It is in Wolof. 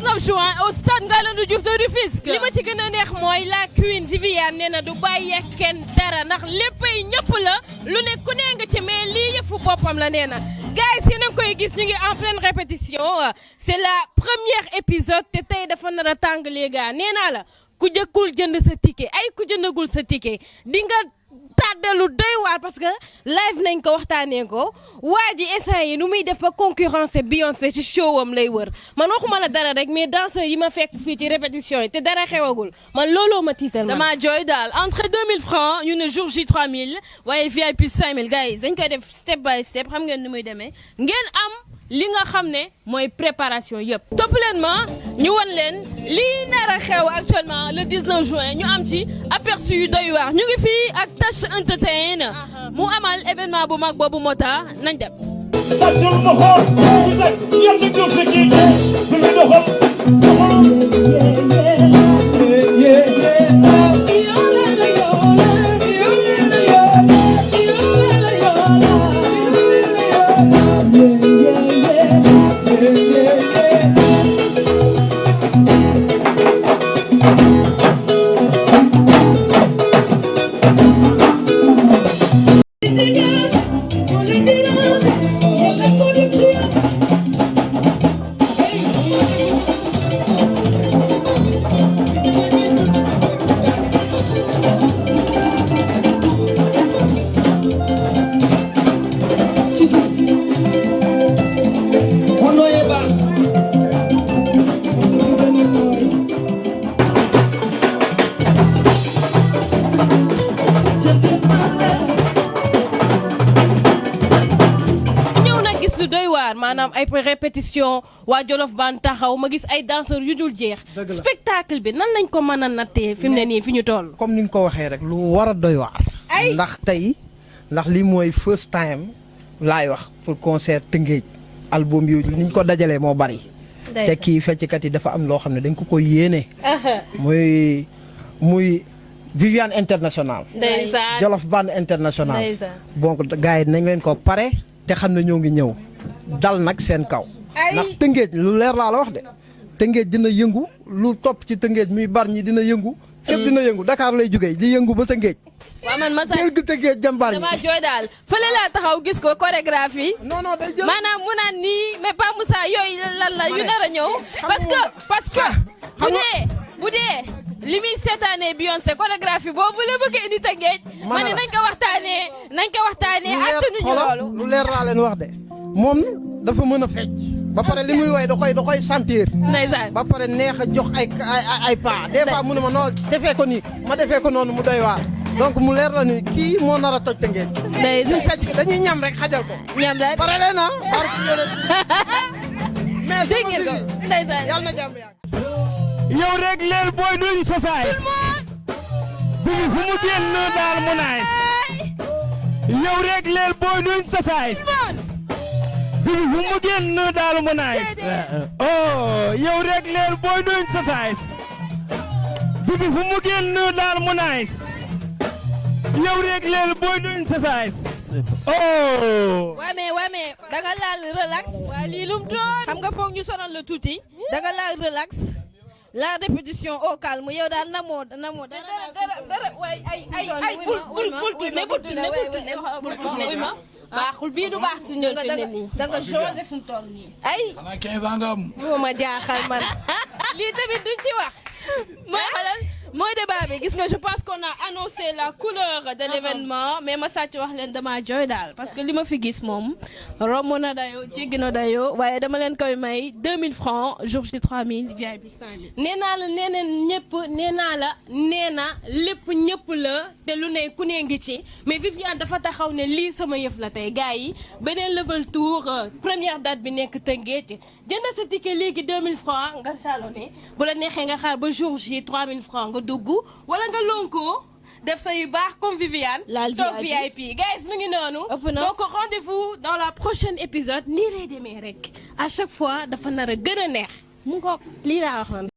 19 juin au stade Ngalandou Diouf de Rufisque. li ma ci gën a neex mooy la queen Viviane nee na du bàyyi kenn dara ndax léppay ñëpp la lu ne ku ne nga ci mais lii yëfu boppam la nee na. Guys, yéen a ngi koy gis ñu ngi en pleine répétition c'est la première épisode te tey dafa nar a tàng les gars nee naa la ku jëkkul jënd sa ticket ay ku jëndagul sa ticket di nga tàddalu doy waar parce que live nañ ko waxtaanee ko waa ji instant yi nu muy def ba concurrence Beyoncé ci showam lay wër man waxuma la dara rek mais danseurs yi ma fekk fii ci répétition yi te dara xewagul man looloo ma tiital man. dama jooy daal entrée 2000 francs ñu ne jour J 3000 waaye VIP 5000 gars yi dañ koy def step by step xam ngeen ni muy demee ngeen am li nga xam ne mooy préparation yëpp. topp leen ma ñu wan leen lii nar a xew actuellement le 19 juin ñu am ci aperçu yu doy waar ñu ngi fii ak Touch Entertain mu amal événement bu mag boobu moo tax nañ dem. tàccul ma xool su tàcc yàlla ko fekki bi mi doxal maanaam ay répétition waa Jolof Band taxaw ma gis ay danseurs yu dul jeex. spectacle bi nan lañ ko mën a nattee fi mu ne nii fi ñu toll. comme ni nga ko waxee rek lu war a doy waar. ndax tey ndax lii mooy first time laay wax pour concert Tëngéej album yu ni ñu ko dajalee moo bari. te kii fecckat yi dafa am loo xam ne dañ ko koy yéene. muy Viviane International. ndeysaan Jolof Band International. donc gars yi nañ leen ko pare te xam ne ñoo ngi ñëw. dal nag seen kaw. ndax Tëngéej lu leer laa la wax de. Tëngéej dina yëngu lu topp ci Tëngéej muy Bargny dina yëngu. fépp dina yëngu Dakar lay jógee di yëngu ba Tëngéej. waaw man Massa jël gi Tëngéej jëm Bargny. dama jooy daal fële laa taxaw gis ko chorégraphie. non non day jël maanaam mu naan nii mais pas Moussa yooyu lan la yu nar a ñëw. parce que bu dee li muy seetaanee Beyoncé chorégraphie boobu la bëgg indi Tëngéej. ma ne nañ ko waxtaanee attanuñu loolu. lu leer laa leen wax de moom dafa mën a fecc. ba pare li muy woy da koy sentir. ndeysaan ba pare neex a jox ay pas des fois mu ne ma noo defee ko nii ma defee ko noonu mu doy waar. donc mu leer la ni kii moo nar a toj Tëngéej. ndeysaan fecc gi dañuy ñam rek xajal ko. ñam la pare leen ah. mais dégg ngeen ko ndeysaan yàlla na jàmm yàgg. yow rek leel booy duñ sosaay Vivi fu mu génn daal mu naay yow rek leel booy duñ sosaay Vivi fu mu génn daal mu naay oh yow rek leel booy duñ sosaay Vivi fu mu génn daal mu naay yow rek leel booy duñ sosaay oh. waame danga laal relax. waa lii lum doon xam nga foog ñu sonal la tuuti danga laal relax. la répétition au calme yow daal namoo dara waay ay bul tourné baaxul bii du baax si ñun fi ne nii da nga José fu mu toll nii ay xanaa 15 ans nga am ma jaaxal man lii tamit duñ ci wax mooy xalal mooy débat bi gis nga je pense qu'on a annoncé la couleur de l'événement mais ma sàcc wax leen dama jooy daal parce que li ma fi gis moom romb na dayoo jéggi na dayoo waaye dama leen koy may 2000 francs jour J 3000 VIP 5000 nee naa la nee na lépp ñëpp la te lu ne ku ne ngi ci mais Viviane dafa taxaw ne lii sama yëf la tey gars yi beneen level tour première date bi nekk Tëngéej jënd sa ticket léegi 2000 francs nga salone bu la neexee nga xaar ba jour J 3000 francs nga dugg wala nga lonko def sa yu baax comme Viviane toog VIP guys mu ngi noonu donc rendez-vous dans la prochaine épisode nii lay demee rek à chaque fois dafa nar a gën a neex mu ngoog lii laa waxoon